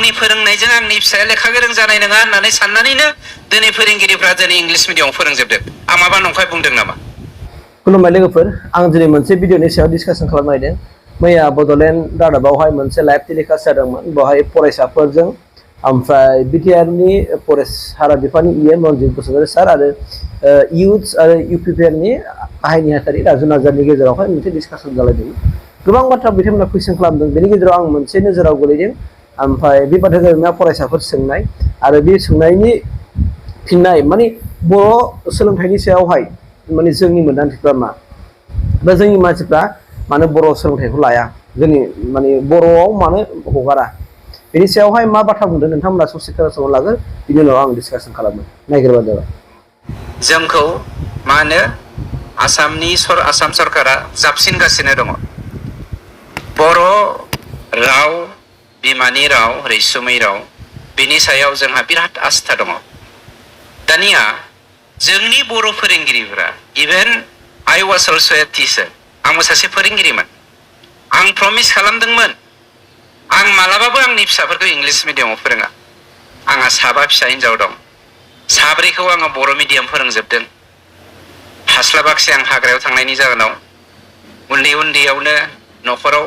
आंनि फोरोंनायजों आंनि फिसाया लेखा गोरों जानाय नङा होननानै साननानैनो दिनै फोरोंगिरिफ्रा दिनै इंलिश मिडियामाव फोरोंजोबदों आं माबा नंखाय बुंदों नामा? खुलुमबाय लोगोफोर, आं दिनै मोनसे भिडिअनि सायाव डिसकासन खालामनो नागिरदों। मैया बड'लेण्ड रादाबावहाय मोनसे लाइभ टेलिकास्ट जादोंमोन। बेवहाय फरायसाफोरजों ओमफ्राय बिटिआरनि फरेस्ट हारा बिफाननि इएम रनजित बसुमतारी सार आरो इउथ्स आरो इउपिपिएलनि गाहाय नेहाथारि राजु नार्जारिनि गेजेरावहाय मोनसे डिसकासन जालायदों। गोबां बाथ्रा बिथांमोना कुइसन खालामदों, बेनि गेजेराव आं मोनसे नोजोराव गोलैदों। ओमफ्राय बे बाथ्राया जादों फरायसाफोर सोंनाय आरो बे सोंनायनि फिननाय माने बर' सोलोंथाइनि सायावहाय माने जोंनि मोन्दांथिफ्रा मा बा जोंनि मानसिफ्रा मानो बर' सोलोंथाइखौ लाया, जोंनि माने बर'आव मानो हगारा, बेनि सायावहाय मा बाथ्रा बुंदों नोंथांमोना ससे खोनासंनो लागोन। बिनि उनाव आं डिसकासन खालामो, नायग्रोबानो जाबाय। जोंखौ मा होनो आसाम सरकारा जाबसिनगासिनो दङ। बर' राव बिमानि राव रैसुमै राव बिनि सायाव जोंहा बिराद आस्था दङ। दानिया जोंनि बर' फोरोंगिरिफोरा even I was also a teacher, आंबो सासे फोरोंगिरिमोन। आं प्रमिस खालामदोंमोन आं मालाबाबो आंनि फिसाफोरखौ इंलिश मिडियामाव फोरोङा। आंहा 7 फिसा हिनजाव दं, 3खौ आङो बर' मिडियाम फोरोंजोबदों। हास्लाबाखसै आं हाग्रायाव थांनायनि जाहोनाव। उन्दैयावनो न'खराव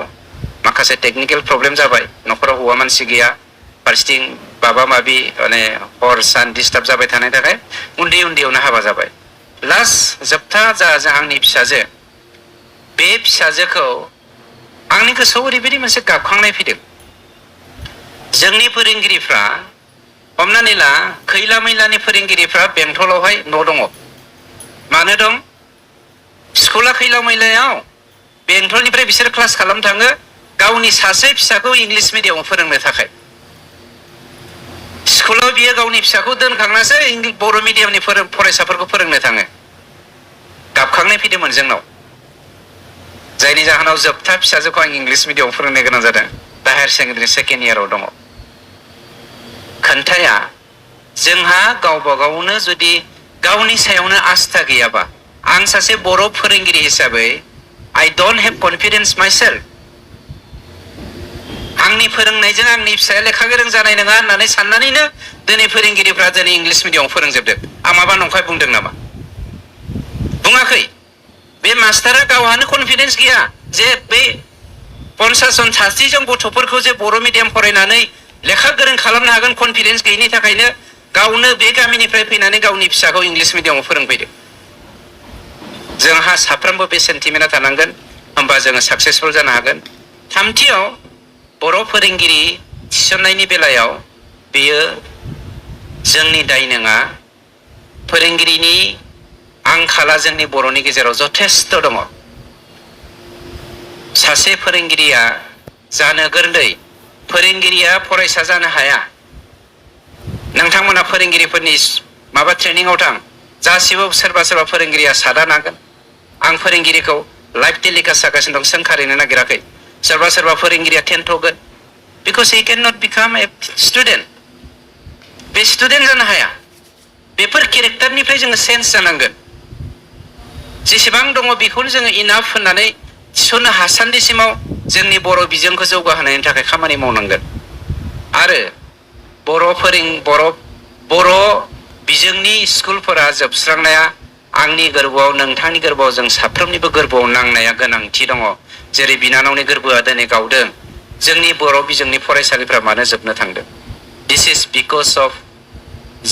माखासे टेकनिकेल प्रब्लेम जाबाय, न'खराव हौवा मानसि गैया, फारसेथिं माबा माबि माने हर सान डिस्टार्ब जाबाय थानायनि थाखाय उन्दैयावनो हाबा जाबाय। लास्ट जोबथा जा आंनि फिसाजो, बे फिसाजोखौ आंनि गोसोआव ओरैबायदि मोनसे गाबखांनाय फैदों। जोंनि फोरोंगिरिफ्रा हमनानै ला खैला मैलानि फोरोंगिरिफ्रा बेंटलावहाय न' दङ। मानो दं? स्कुला खैला मैलायाव, बेंटलनिफ्राय बिसोर क्लास खालामनो थाङो गावनि सासे फिसाखौ इंलिश मिडियामाव फोरोंनो थाखाय। स्कुलाव बियो गावनि फिसाखौ दोनखांनासो बर' मिडियामनि फरायसाफोरखौ फोरोंनो थाङो। गाबखांनाय फैदोंमोन जोंनाव, जायनि जाहोनाव जोबथा फिसाजोखौ आं इंलिश मिडियामाव फोरोंनो गोनां जादों। दा हायार सेकेन्डारि सेकेन्ड इयाराव दङ। खोन्थाया जोंहा गावबा गावनो जुदि गावनि सायावनो आस्था गैयाबा, आं सासे बर' फोरोंगिरि हिसाबै I don't have confidence myself। आंनि फोरोंनायजों आंनि फिसाया लेखा गोरों जानाय नङा होननानै साननानैनो दिनै फोरोंगिरिफ्रा दिनै इंलिश मिडियामाव फोरोंजोबदों आं माबा नंखाय बुंदों नामा? बुङाखै। बे मास्टारा गावहानो कनफिडेन्स गैया जे बे 50 जन 60 जन गथ'फोरखौ जे बर' मिडियाम फरायनानै लेखा गोरों खालामनो हागोन, कनफिडेन्स गैयिनि थाखायनो गावनो बे गामिनिफ्राय फैनानै गावनि फिसाखौ इंलिश मिडियामाव फोरोंफैदों। जोंहा साफ्रोमबो बे सेन्टिमेन्टआ थानांगोन, होमबा जोङो साक्सेसफुल जानो हागोन। थामथियाव बर' फोरोंगिरि थिसननायनि बेलायाव बेयो जोंनि दाय नङा। फोरोंगिरिनि आंखाला जोंनि बर'नि गेजेराव जथेस्थ' दङ। सासे फोरोंगिरिया जानो गोरलै, फोरोंगिरिया फरायसा जानो हाया। नोंथांमोना फोरोंगिरिफोरनि माबा ट्रेनिंआव थां, गासिबो सोरबा फोरोंगिरिया सादान हागोन। आं फोरोंगिरिखौ लाइभ टेलिकास्ट जागासिनो दं, सोंखारिनो नागिराखै। सोरबा फोरोंगिरिया थेनथ'गोन, because he cannot become a student। बे स्टुडेन्ट जानो हाया। बेफोर केरेक्टारनिफ्राय जोङो चेन्ज जानांगोन। जेसेबां दङ बेखौनो जोङो इनाफ होननानै थिसननो हासान्दिसिमाव जोंनि बर' बिजोंखौ जौगाहोनायनि थाखाय खामानि मावनांगोन। आरो बर' बिजोंनि स्कुलफोरा जोबस्रांनाया आंनि गोरबोआव, नोंथांनि गोरबोआव, जों साफ्रोमनिबो गोरबोआव नांनाया गोनांथि दङ। जेरै बिनानावनि गोरबोआ दिनै गावदों, जोंनि बर' बिजोंनि फरायसालिफ्रा मानो जोबनो थांदों? दिस इज बिकज अफ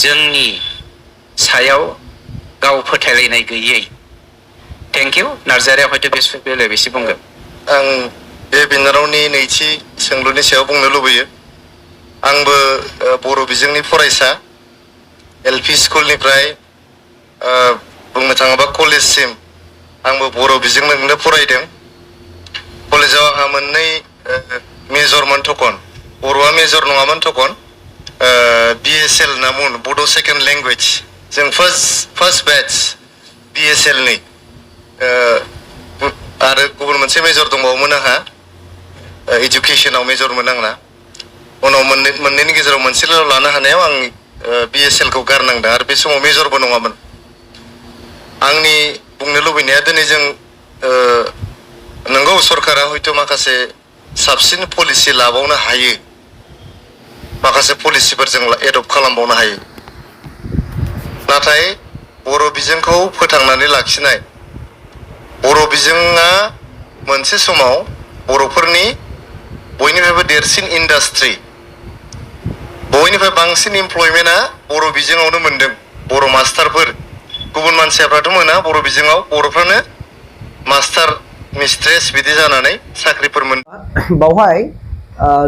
जोंनि सायाव गाव फोथायलायनाय गैयै। Thank you. नार्जारिया हयथ' बे बेलायाव एसे बुंगोन। आं बे बिनानावनि नैथि सोंलुनि सायाव बुंनो लुबैयो। आंबो बर' बिजोंनि फरायसा, एलपि स्कुलनिफ्राय बुंनो थाङोबा कलेजसिम आंबो बर' बिजोंजोंनो फरायदों। कलेजाव आंहा मोननै मेजरमोन थखन, बर'आ मेजर नङामोन थखन, BSL होनना बुङो, बड' सेकेन्ड लेंगुवेज। जों फार्स्ट बेच BSL-नि आरो गुबुन मोनसे मेजर दंबावोमोन आंहा, इडुकेसनाव मेजरमोन आंना। उनाव मोननैनि गेजेराव मोनसेल' लानो हानायाव आं BSL-खौ गारनांदों आरो बे समाव मेजरबो नङामोन। आंनि बुंनो लुबैनाया दिनै जों नंगौ सरकारा हयथ' माखासे साबसिन पलिसि लाबावनो हायो, माखासे पलिसिफोरजों एडप्ट खालामबावनो हायो नाथाय बर' बिजोंखौ फोथांनानै लाखिनाय बर' बिजोङा मोनसे समाव बर'फोरनि बयनिफ्रायबो देरसिन इन्डास्ट्रि बयनिफ्राय बांसिन एमप्लयमेन्टआ बर' बिजोङावनो मोनदों बर' मास्टारफोर गुबुन मानसिफ्राथ' मोना बर' बिजोङाव बर'फ्रानो मास्टार मिस्ट्रेस बिदि जानानै साख्रिफोर मोन बावहाय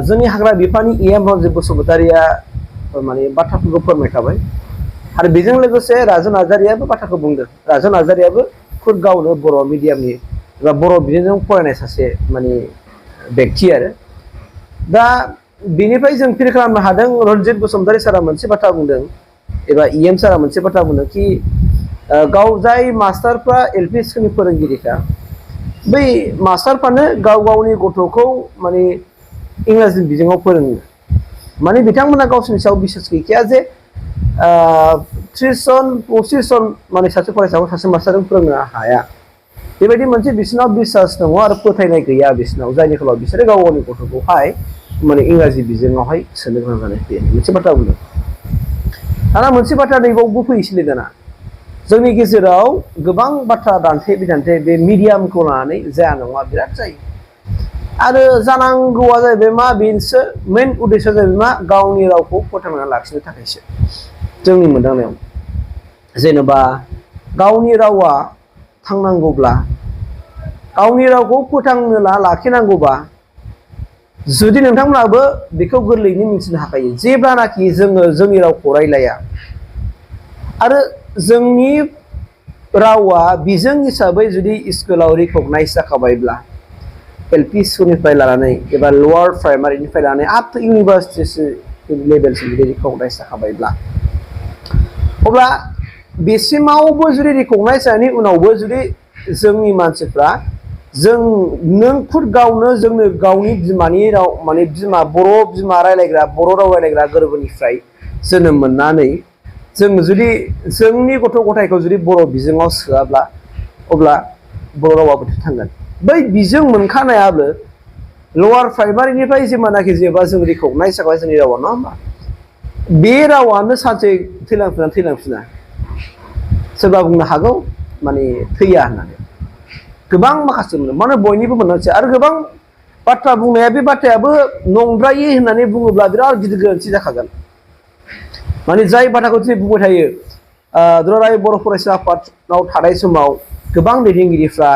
जोंनि हाग्रा बिफाननि EM रन्जित बसुमतारिया माने बाथ्राफोरखौ फोरमायखाबाय आरो बेजों लोगोसे राजु नार्जारियाबो बाथ्राखौ बुंदों राजु नार्जारियाबो खुद गावनो बर' मिडियामनि एबा बर' बिजोंजों फरायनाय सासे माने व्यक्ति आरो दा बेनिफ्राय जों फिल खालामनो हादों रन्जित बसुमतारी सारा मोनसे बाथ्रा बुंदों एबा EM सारा मोनसे बाथ्रा बुंदों कि गाव जाय मास्टारफ्रा LP स्कुलनि फोरोंगिरिखा बै मास्टारफ्रानो गाव गावनि गथ'खौ माने इंराजि बिजोङाव फोरोङो माने बिथांमोना गावसोरनि सायाव बिसास गैखाया जे 30 जन 25 जन माने सासे फरायसाखौ सासे मास्टारजों फोरोंनो हाया बेबायदि मोनसे बिसोरनाव बिसास दङ आरो फोथायनाय गैया बिसोरनाव जायनि फलाव बिसोरो गाव गावनि गथ'खौहाय माने इंराजि बिजोङावहाय सोनो गोनां जानाय फैयो मोनसे बाथ्रा बुंदों दाना मोनसे बाथ्रा नैबावबो फैयोसैलै दाना जोंनि गेजेराव गोबां बाथ्रा दान्थे बिदान्थे बे मिडियामखौ लानानै जाया नङा बिराद जायो आरो जानांगौआ जाहैबाय मा बेसो मेन उद्देश्यआ जाहैबाय मा गावनि रावखौ फोथांना लाखिनो थाखायसो जोंनि मोनदांनायाव जेनेबा गावनि रावा थांनांगौब्ला गावनि रावखौ फोथांनो लाखिनांगौबा जुदि नोंथांमोनाबो बेखौ गोरलैयैनो मिथिनो हाखायो जेब्लानाखि जोङो जोंनि रावखौ रायलाया आरो जोंनि रावा बिजों हिसाबै जुदि स्कुलाव रिकगनाइज जाखाबायब्ला LP स्कुलनिफ्राय लानानै एबा लवार प्राइमारिनिफ्राय लानानै आप टु इउनिभार्सिटि लेभेलसिम जुदि रिकगनाइज जाखाबायब्ला अब्ला बेसिमावबो जुदि रिकगनाइज जानायनि उनावबो जुदि जोंनि मानसिफ्रा नों खुद गावनो जोंनो गावनि बिमानि राव माने बिमा बर' बिमा रायलायग्रा बर' राव रायलायग्रा गोरबोनिफ्राय जोनोम मोननानै जों जुदि जोंनि गथ' गथायखौ जुदि बर' बिजोङाव सोआब्ला अब्ला बर' रावाबो थांगोन बै बिजों मोनखानायाबो लवार प्राइमारिनिफ्राय जेब्लानाखि जेनेबा जों रिकगनाइज जाबाय जोंनि रावा नङा होमबा बे रावानो सानसे थैलांफिना सोरबा बुंनो हागौ माने थैया होननानै गोबां माखासे मोनो माने बयनिबो मोननांसै आरो गोबां बाथ्रा बुंनाया बे बाथ्रायाबो नंद्रायै होननानै बुङोब्ला बिराद गिदिर गोरोन्थि जाखागोन माने जाय बाथ्राखौ जों बुंबाय थायो दुलाराय बर' फरायसा आफादाव थानाय समाव गोबां दैदेनगिरिफ्रा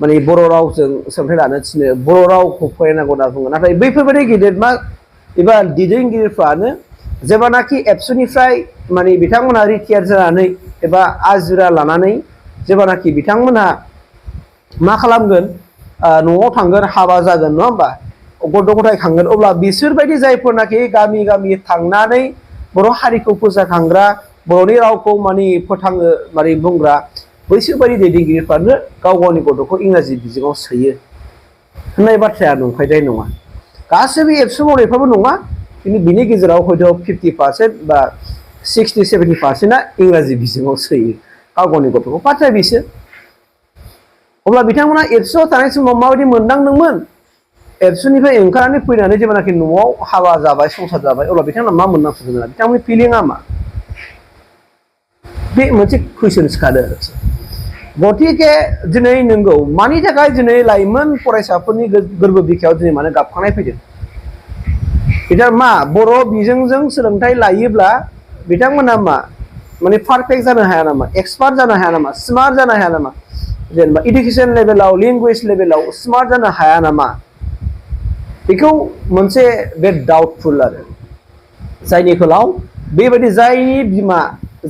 माने बर' रावजों सोलोंथाइ लानो थिनो बर' रावखौ फरायनांगौ होनना बुङो नाथाय बैफोरबायदि गेदेरमा एबा दैदेनगिरिफ्रानो जेब्लानाखि एबसुनिफ्राय माने बिथांमोनहा रिटायार जानानै एबा आजिरा लानानै जेब्लानाखि बिथांमोनहा मा खालामगोन न'आव थांगोन हाबा जागोन नङा होमबा गथ' गथाय खांगोन अब्ला बिसोरबायदि जायफोरनाखि गामि गामि थांनानै बर' हारिखौ फोजाखांग्रा बर'नि रावखौ माने फोथाङो माने बुंग्रा बैसोरबायदि दैदेनगिरिफ्रानो गाव गावनि गथ'खौ इंराजि बिजोङाव सोयो होननाय बाथ्राया नंखायदाय नङा गासैबो एबसु मावनायफ्राबो नङा खिन्थु बिनि गेजेराव हयथ' 50% बा 60-70%आ इंराजि बिजोङाव सोयो गाव गावनि गथ'खौ बाथ्राया बेसो अब्ला बिथांमोना एबसुआव थानाय समाव माबायदि मोनदांदोंमोन एबसुनिफ्राय ओंखारनानै फैनानै जेब्लानाखि न'आव हाबा जाबाय संसार जाबाय अब्ला बिथांमोना मा मोनदांफिनदों बिथांमोननि फिलिंआ मा बे मोनसे कुइसन सिखारो गतिके दिनै नंगौ मानि थाखाय दिनै लाइमोन फरायसाफोरनि गोरबो बिखायाव दिनै मानो गाबखांनाय फैदों बिथां मा बर' बिजोंजों सोलोंथाइ लायोब्ला बिथांमोना मा माने पारफेक्ट जानो हाया नामा एक्सपार्ट जानो हाया नामा स्मार्ट जानो हाया नामा जेनेबा इडुकेसन लेभेलाव लेंगुवेज लेभेलाव स्मार्ट जानो हाया नामा बेखौ मोनसे बे डाउटफुल आरो जायनि फलाव बेबायदि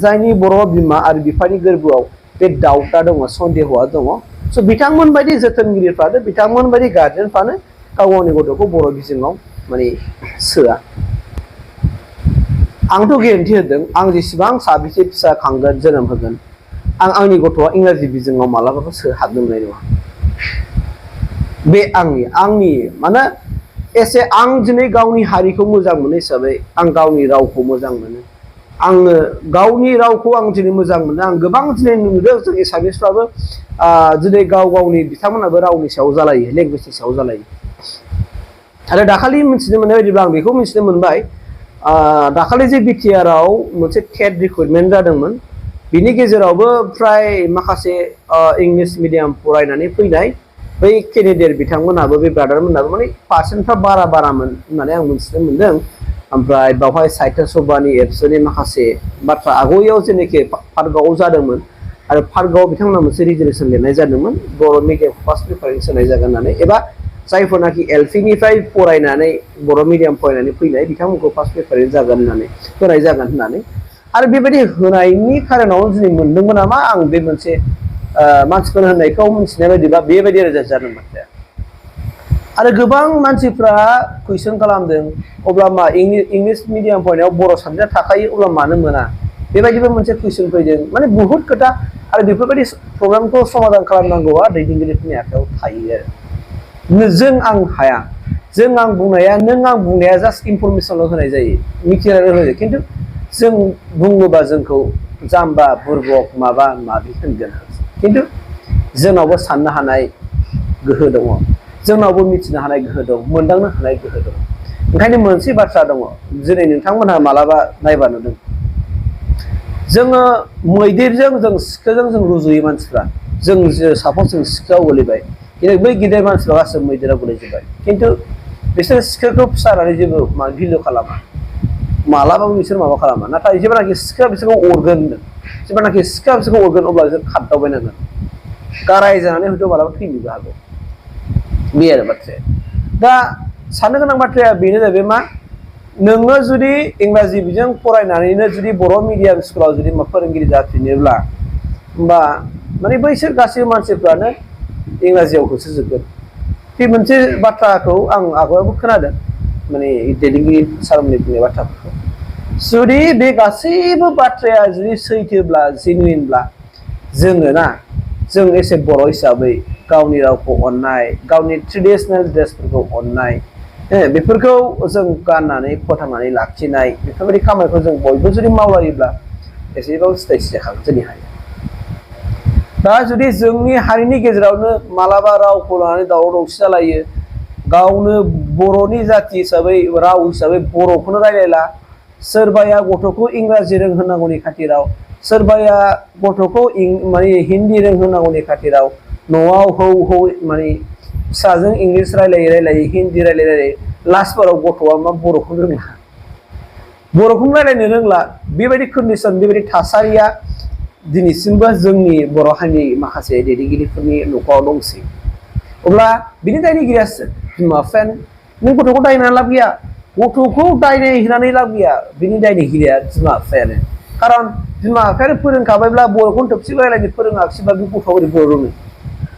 जायनि बर' बिमा आरो बिफानि गोरबोआव बे डाउटआ दङ सन्देहआ दङ स' बिथांमोन बायदि जोथोनगिरिफ्रानो बिथांमोन बायदि गार्जेनफ्रानो गाव गावनि गथ'खौ बर' बिजोङाव माने सोआ आंथ' गेरेन्टि होदों आं जेसेबां साबेसे फिसा खांगोन जोनोम होगोन आंनि गथ'आ इंराजि बिजोङाव मालाबाबो हाबनो मोननाय नङा बे आंनि माने एसे आं दिनै गावनि हारिखौ मोजां मोनो हिसाबै आं गावनि रावखौ मोजां मोनो आङो गावनि रावखौ आं दिनै मोजां मोनो आं गोबां दिनै नुदों जों एसामिसफ्राबो दिनै गाव गावनि बिथांमोनाबो रावनि सायाव जालायो लेंगुवेजनि सायाव जालायो आरो दाखालि मिथिनो मोननाय बायदिब्ला आं बेखौ मिथिनो मोनबाय दाखालि जे बिटिआरआव मोनसे टेट रिक्रुटमेन्ट जादोंमोन बिनि गेजेरावबो फ्राय माखासे इंलिश मिडियाम फरायनानै फैनाय बै केन्डिडेट बिथांमोनहाबो बे ब्रादारमोनहाबो माने पार्सेन्टफ्रा बारामोन होननानै आं मिथिनो मोनदों ओमफ्राय बावहाय साहित्य सभानि एबसुनि माखासे बाथ्रा आगयाव जेनाखि पार्टगावआव जादोंमोन आरो पार्टगावआव बिथांमोना मोनसे रिजलिउसन लिरनाय जादोंमोन बर' मिडियाम फार्स्ट प्रिफारेन्स होनाय जागोन होननानै एबा जायफोरनाखि एलपिनिफ्राय फरायनानै बर' मिडियाम फरायनानै फैनाय बिथांमोनखौ फार्स्ट प्रिफारेन्स जागोन होननानै होनाय जागोन होननानै आरो बेबायदि होनायनि खारनाव दिनै मोनदोंमोन नामा आं बे मोनसे मानसिफोर होननायखौ मिथिनाय बायदिबा बेबायदि रिजाल्ट जादों बाथ्राया आरो गोबां मानसिफ्रा कुइसन खालामदों अब्ला मा इंलिश मिडियाम फरायनायाव बर' साबजेक्ट थाखायो अब्ला मानो मोना बेबायदिबो मोनसे कुइसन फैदों माने बुहुत खोथा आरो बेफोरबायदि प्रब्लेमखौ समाधान खालामनांगौआ दैदेनगिरिफोरनि आखायाव थायो आरो जों आं हाया जों आं बुंनाया जास्ट इनफरमेसनल' होनाय जायो मिथिनानै होनाय जायो खिन्थु जों बुङोबा जोंखौ जाम्बा बुरबक माबा माबि होनगोन खिन्थु जोंनावबो साननो हानाय गोहो दङ जोंनावबो मिथिनो हानाय गोहो दं मोनदांनो हानाय गोहो दं ओंखायनो मोनसे बाथ्रा दङ जेरै नोंथांमोनहा मालाबा नायबा नुदों जोङो मैदेरजों जों सिखाजों जों रुजुयो मानसिफ्रा जों सापज जों सिखायाव गोलैबाय खिन्थु बै गिदिर मानसिफ्रा गासिबो मैदेराव गोलैजोब्बाय खिन्थु बिसोर सिखाखौ फिसानानै जेबो भिलु खालामा मालाबाबो बिसोर माबा खालामा नाथाय जेब्लानाखि सिखा बिसोरखौ अरगोन जेब्लानाखि सिखा बिसोरखौ अरगोन अब्ला बिसोर खारदावबायनांगोन गाराय जानानै हयथ' मालाबा थैनोबो हागौ बे आरो बाथ्राया दा साननो गोनां बाथ्राया बेनो जाहैबाय मा नोङो जुदि इंराजि बिजों फरायनानैनो जुदि बर' मिडियाम स्कुलाव जुदि फोरोंगिरि जाफिनोब्ला होमबा माने बैसोर गासैबो मानसिफ्रानो इंराजियाव होसोजोबगोन बे मोनसे बाथ्राखौ आं आगोलावबो खोनादों माने दैदेनगिरि सारमोननि बुंनाय बाथ्राफोरखौ जुदि बे गासैबो बाथ्राया जुदि सैथोब्ला जेनुइनब्ला जोङो ना जों एसे बर' हिसाबै गावनि रावखौ अननाय गावनि ट्रेडिसनेल ड्रेसफोरखौ अननाय बेफोरखौ जों गाननानै फोथांनानै लाखिनाय बेफोरबायदि खामानिखौ जों बयबो जुदि मावलायोब्ला एसेबाबो सिनायथि जाखागोन जोंनि हारिया दा जुदि जोंनि हारिनि गेजेरावनो मालाबा रावखौ लानानै दावराव दावसि जालायो गावनो बर'नि जाथि हिसाबै राव हिसाबै बर'खौनो रायलायला सोरबाया गथ'खौ इंराजि रोंहोनांगौनि खाथिराव सोरबाया गथ'खौ माने हिन्दी रोंहोनांगौनि खाथिराव न'आव हौ माने फिसाजों इंलिस रायलायै हिन्दी रायलायै लास्टबाराव गथ'आ मा बर'खौनो रायलायनो रोंला बेबायदि कन्डिसन बेबायदि थासारिया दिनैसिमबो जोंनि बर' हारिनि माखासे दैदेनगिरिफोरनि न'खराव दंसै अब्ला बिनि दायनिगिरिया बिमा बिफायानो नों गथ'खौ दायनानै लाब गैया गथ'खौ दायनाय होनानै लाब गैया बिनि दायनिगिरिया बिमा बिफायानो खारन बिमा बिफायानो फोरोंखाबायब्ला बर'खौनो थोबसे रायलायनो फोरोङाखिसैबा बे गथ'आ बोरै बर' रोङो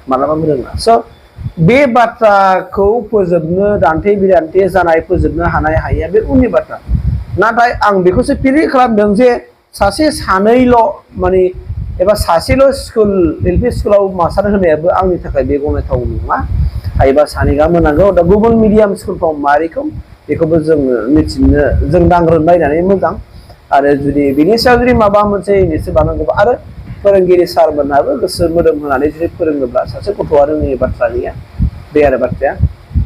मालाबाबो रोङा स' बे बाथ्राखौ फोजोबनो दान्थे बिदान्थे जानाय फोजोबनो हानाय हायिया बे उननि बाथ्रा नाथाय आं बेखौसो फिलिं खालामदों जे सासे सानैल' माने एबा सासेल' स्कुल एलपि स्कुलाव मास्टार होनायाबो आंनि थाखाय बे गनायथाव नङा हायोबा सानै गाहाम होनांगौ दा गुबुन मिडियाम स्कुलफ्राव मारैखौ बेखौबो जोङो मिथिनो जों दांग्रोमलायनानै मोजां आरो जुदि बिनि सायाव जुदि माबा मोनसे इनिसियेटिभ लानांगौबा आरो फोरोंगिरि सारमोनहाबो गोसो मोदोम होनानै जुदि फोरोङोब्ला सासे गथ'आ रोङै बाथ्रा गैया बे आरो बाथ्राया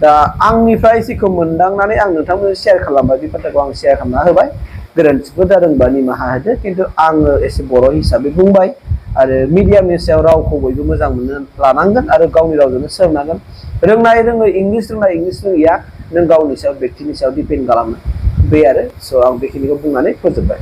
दा आंनिफ्राय जेखौ मोनदांनानै आं नोंथांमोननो शेयार खालामबाय बे बाथ्राखौ आं शेयार खालामना होबाय गोरोन्थिफोर जादोंबा निमाहा होदो खिन्थु आङो एसे बर' हिसाबै बुंबाय आरो मिडियामनि सायाव रावखौ बयबो मोजां मोननो लानांगोन आरो गावनि रावजोंनो सोलोंनांगोन रोंनाय इंलिस रोङैया नों गावनि सायाव बेक्तिनि सायाव दिपेन्ड खालामो बे आरो स' आं बेखिनिखौ बुंनानै फोजोबबाय